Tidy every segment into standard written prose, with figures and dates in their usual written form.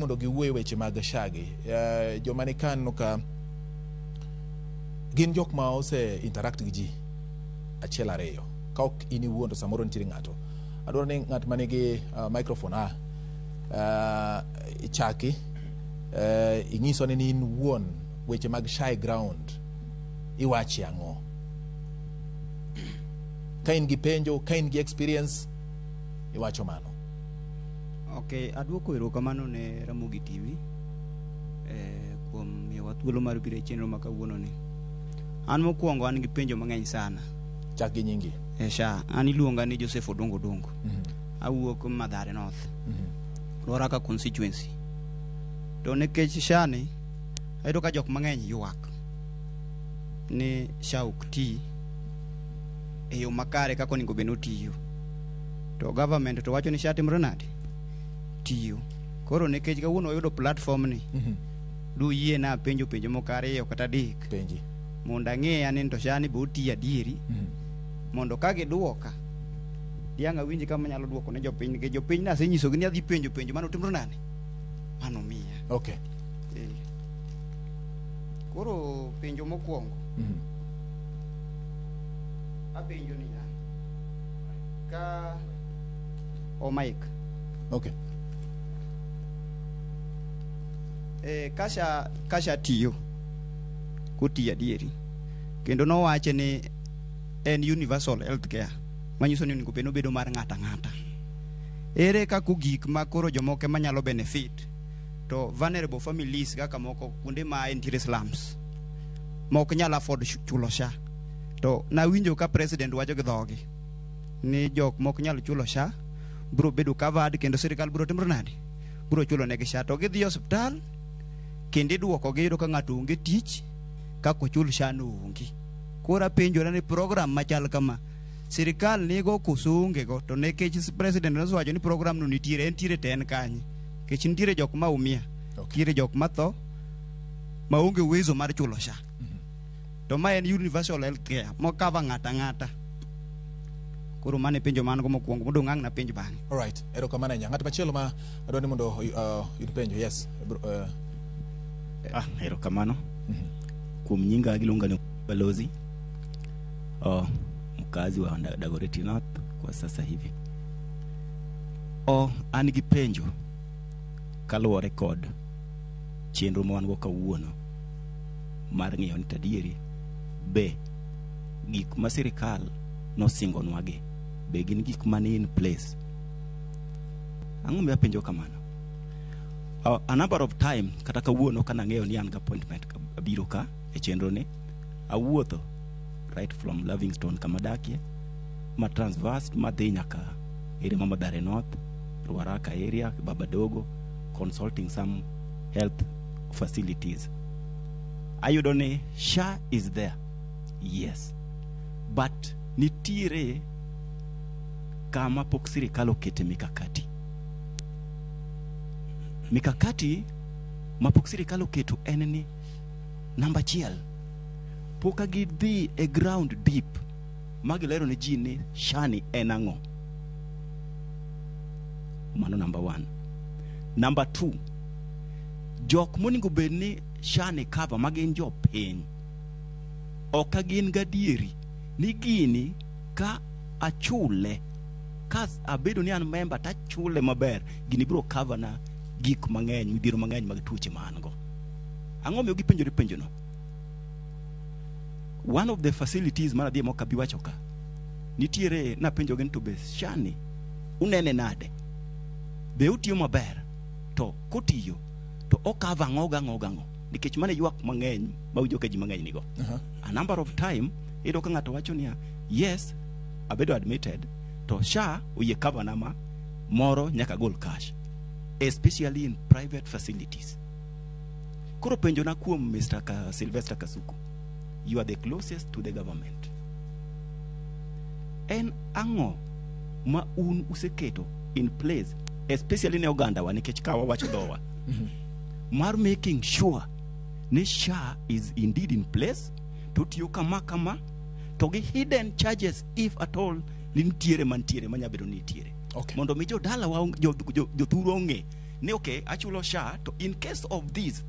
Mondo giwuo e weche mag SHA gi. Joma ni kanyo ka gin jok ma ose interact gi ji achiel ariyo. Ka ok in iwuon to samoro nitiere ng'ato. Adwaro ni ng'at ma nigi microphone ichaki inyiswa ni in wuon weche mag SHA e ground iwache ang'o? Ka in gi penjo, ka in gi experience, iwacho mano. Ok, aduoko erokamano ne Ramogi TV kuom miyowa thuolo mar biro e chenro ma kawuono ni. An mokwongo an gi penjo mang'eny sana. Chak gi nyingi. SHA, an iluonga ni Joseph Odongo Odongo. Awuok Mathare North. Ruaraka constituency. To nikech SHA ni, ayudo ka jok mang'eny ywak ni SHA ok ti e yo makare kaka onego bed ni otiyo. To government to wacho ni SHA timore nade? Tiyo. Koro nikech kawuono wayudo platform ni, duyie na apenjo penjo moko ariyo kata adek. Penji. Mondo ang'e ane ni to SHA ni be otiyo adieri. Mondo ka giduoka, diang' awinj kama anyalo duoko ne jopiny nikech jopiny nasenyisogi ni adhi penjo penjo mano timore nade? Mano miya. Okay. Koro penjo mokwongo. Apenjo niya, ka o mic. Okay. Kasha tiyo kotiyo adieri kendo nowache ni en universal health care manyiso ni onego bed ni obedo mar ng'ato ang'ata. Ere kaka ogik ma koro jomoko ema nyalo benefit to vulnerable families kaka moko kuonde ma entiere slums ma ok nyal afford chulo SHA. To nawinjo ka president wacho gi dhogi ni jok mok nyal chulo SHA biro bedo covered kendo sirikal biro timore nade? Biro chulo negi SHA. To gidhi e osiptal kendo iduoko gi iyudo ka ng'ato onge tich kaka ochul SHA no onge. Koro apenjora ni program machal kama sirikal nigo koso onge go? To nikech president nosewacho ni program no nitiere, entiere to en kanye? Nikech nitiere jok ma umia, nitiere jok ma tho maonge uwezo mar chulo SHA. To ma en universal health care mo cover ng'ato ang'ata. Koro mano e penjo ma an go mokwongo, modong' ang' napenj bang'e. Alright, erokamano ahinya. Ng'at machielo ma adwa ni mondo oyud penjo. Yes. Erokamano. Kuom nyinga giluonga ni Balozi. Oh, mkazi wa Dagoretti North kwa sasa hivi. Oh, an gi penjo kaluwore kod chenro ma wan go kawuono mar ng'iyo ni tadieri be gik ma sirikal nosingonwa gi be gin gik mani in place. Ang'o miyo apenjo kamano? A number of time kata kawuono kana ng'eyo ni an gi appointment abiro ka e chenro ni awuotho right from Livingstone kama adakie ma transverse madhi nyaka area ma Mathare North, Ruaraka area, Babadogo, consulting some health facilities. Ayudo ni SHA is there, yes, but nitiere kama pok sirikal okete mikakati. Mikakati ma pok sirikal oketo en ni namba achiel, pok gidhi e ground deep ma gilero ne ji ni SHA ni en ang'o. Mano number one. Number two, jok monego bed ni SHA ni cover ma gin jopiny ok gin gadieri ni gini ka achule ka abedo ni an member tachule maber gini biro cover na gik mang'eny midhiero mang'eny mag tuoche ma an go. Ang'o miyo gipenjore penjono? One of the facilities mana dhie mok abi wacho ka nitiere napenjogi ni to be SHA ni unene nade? Be otiyo maber? To kotiyo to okava ang'o gang'o gang'o? Nikech mano e ywak mang'eny mawinjo ka ji mang'eny nigo. A number of time iyudo ka ng'ato wacho niya yes abedo admitted to SHA oyie cover na ma moro nyaka agol cash especially in private facilities. Koro penjona kuom Mr. Sylvester Kasuku, you are the closest to the government. En ang'o ma un useketo in place especially ne ogandawa nikech ka wawacho dhowa mar making sure ni SHA is indeed in place to tiyo kama kama to gi hidden charges if at all ni nitiere mantiere manya bedo ni nitiere. Okay. Mondo mi jodalawa jothurwa ong'e Ni okay, achulo SHA to in case of this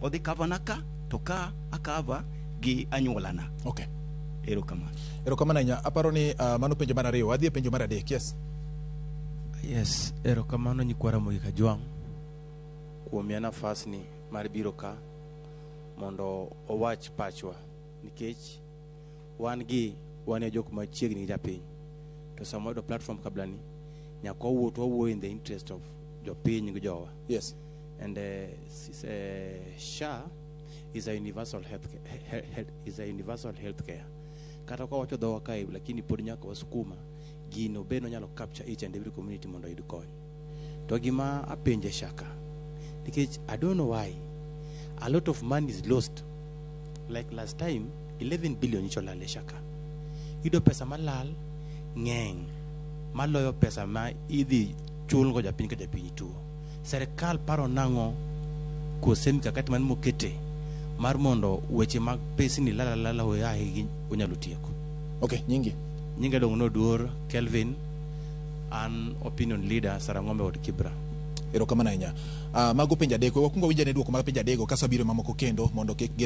odhi cover na ka to ka akava gi anyuolana. Okay. Erokamano. Erokamano ahinya. Aparo ni mano penjo mar ariyo. Wadhi e penjo mar adek. Yes. Yes, erokamano nyikwa Ramogi Kajwang' kuom miya nafas ni mar biro ka mondo owach pachwa nikech wan gi wan e jok machiegni gi japiny to sama wayudo platform kabla ni nyaka wawuo to wawuoyo in the interest of jopiny gi jowa. And SHA is a universal health, is a universal health care. Kata ka wacho dhowa kae, lakini pod nyaka wasukuma gino bed onyalo capture each and every community mondo oyud kony. To gima apenje shaka nikech I don't know why a lot of money is lost. Like last time, 11 billion nyicho lal e shaka. Iyudo pesa malal ng'eny maloyo pesa ma idhi chulgo japiny ka japiny tuo. Serikal paro nang'o kose mikakati man mokete mar mondo weche mag pesni lal alala oyaye onyalo tieko? Okay, nyingi. Nyinga iluongo ni Oduor Kelvin, an opinion leader Sarang'ombe od Kibra. Erokamano ahinya. Mago penjo adek. We wakwong wawinj ane duoko mag penjo adego kasto wabiro e mamoko kendo mondo kik gi